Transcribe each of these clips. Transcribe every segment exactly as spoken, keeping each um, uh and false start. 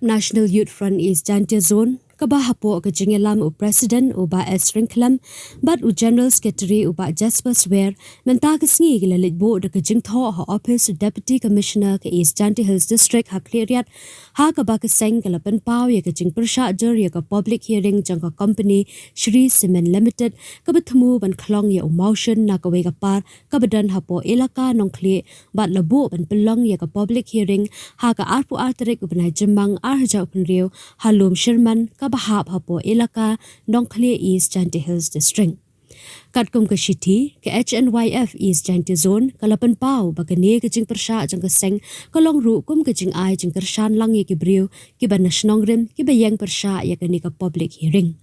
National Youth Front East Jaintia Zone, kaba hapoh ka jingïalam u President u Bah S Ryngkhlem bad u General Secretary u Bah Jasper Swer, mynta ka sngi ki la leit buh da ka jingthoh ha ophis u Deputy Commissioner ka East Jaintia Hills District ha Khliehriat, ha kaba ka seng ka la pynpaw ïa ka jingpyrshah jur ïa ka public hearing jong ka company Shree Cement Limited, kaba thmu ban khlong ïa u mawshun na kawei ka park kaba don hapoh Elaka Nongkhlieh, bad la buh ban pynlong ïa ka public hearing ha ka arphew ar tarik u bnai Jymmang ar hajar arphew hynriew, ha Lum Sherman kaba hap hapoh Elaka Nongkhlieh, East Jaintia Hills District. Katkum ka shithi, ka H N Y F East Jaintia Zone ka la pynpaw ba kane ka jingpyrshah jong ka seng ka long ruh kum ka jingai jingkyrshan lang ïa ki briew kiba na shnong rim kiba ïeng pyrshah ïa kane ka public hearing.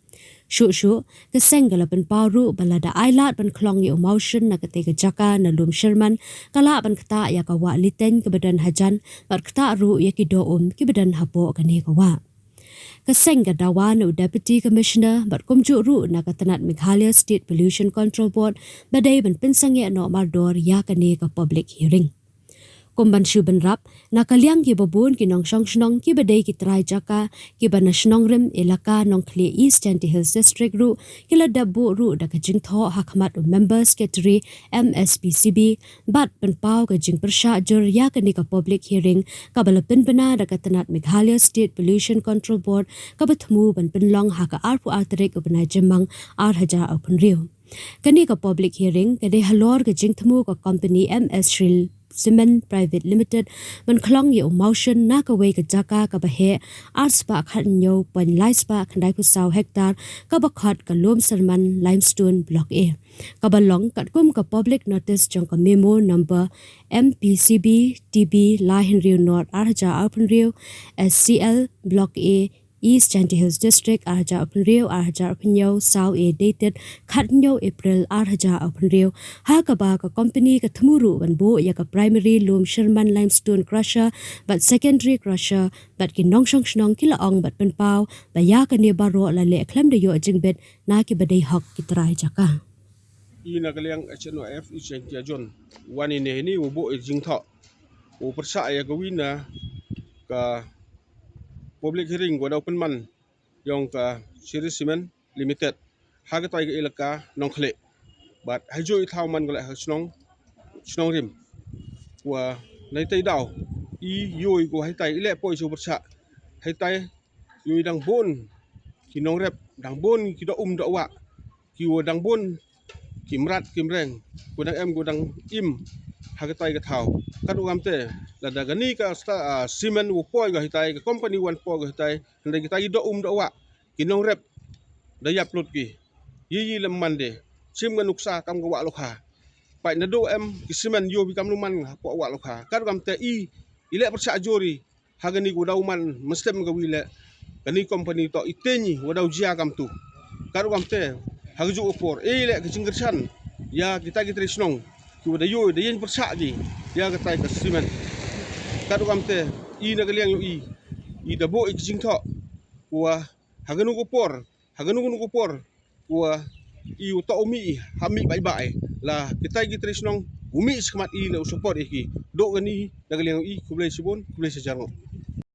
Shuh shuh, ka seng ka la pynpaw ruh ba lada ai lad ban khlong ïa u mawshun na katei ka jaka na Lum Sherman, ka lah ban ktah ïa ka wah liteiñ kaba don hajan, bad ktah ruh ïa ki doh um kiba don hapoh kane ka wah. Ka seng ka dawa na u Deputy Commissioner bad kumjuh ruh na ka tnat Meghalaya State Pollution Control Board ba dei ban pynsangeh noh mardor ïa kane ka public hearing. Kum ban shu bynrap, na ka liang kiba bun ki nongshong shnong kiba dei ki trai jaka kiba na shnong rim Elaka Nongkhlieh, East Jaintia Hills District ruh ki la dep buh ruh da ka jingthoh ha khmat u Member Secretary M S P C B, bad pynpaw ka jingpyrshah jur ïa kane ka public hearing kaba la pynbna da ka tnat Meghalaya State Pollution Control Board, kaba thmu ban pynlong ha ka arphew ar tarik u bnai Jymmang ar hajar arphew hynriew. Kane ka public hearing ka dei halor ka jingthmu ka company M S Shree Cement Private Limited ban khlong ïa u mawshun na kawei ka jaka kaba heh ar spah khathynñiew point lai spah khyndaiphew saw hektar, kaba khot ka Lum Sherman Limestone Block A, kaba long katkum ka public notice jong ka memo number M P C B T B lai hynriew nod ar hajar arphew hynriew, S C L Block A, East Jaintia Hills District, ar hajar arphew hynriew, ar hajar arphew hynñiew, saw A, dated khathynñiew April ar hajar arphew hynriew, ha kaba ka company ka thmu ruh ban buh ïa ka primary Lum Sherman Limestone Crusher bad secondary crusher, bad ki nongshong shnong ki la ong bad pynpaw ba ïa kane baroh la leh khlem da ïoh jingbit na kiba dei hok ki trai jaka. I na ka liang H N Y F East Jaintia Zone, wan ine ini u buh i jingthoh, u pyrshah ïa kawei na ka public hearing kaba dei pynman jong ka Shree Cement Limited ha katei ka Elaka Nongkhlieh. Bad ha juh i thaw man ka leh ha shnong, shnong rim. Wa na itei daw i ïoh i ko ha itei i leh poi shu pyrshah ha itei, ïoh i dang bun ki nongrep, dang bun ki doh um doh wah, ki wa dang bun ki mrad ki mreng, ko dang em ko dang im ha katei ka thaw. Katkum te, lada kane ka sta, ah, cement wa poi ka ha itei, ka company wan poi ka ha itei, hynrei kitei ki doh um doh wah, ki nongrep da ïap lut ki. Ïa ïa lem man de, shim ka nuksa kam ka wah lukha. Peit naduh em ki cement ïoh bi kam lu man hapoh wah lukha. Katkum te i, i leh pyrshah jur i ha kane ka wa daw man, mynstep kawei leh kane company to i teng i wa daw jia kamtu. Katkum te, ha ka juh ka por i leh ka jingkyrshan ïa kitei ki trai shnong ki wa da ïoh da ïeng pyrshah ki ïa katei ka cement. Katkum te, i na ka liang ïoh i, i da buh i ka jingthoh wa ha kano ka por, ha kano kano ka por, wa i u toh u mih i ha mih bai bai, la kitei ki trai shnong u mih shakhmat i ne u support ïa ki. Duh kane na ka liang ïoh i, khublei shibun, khublei shihajar nguh.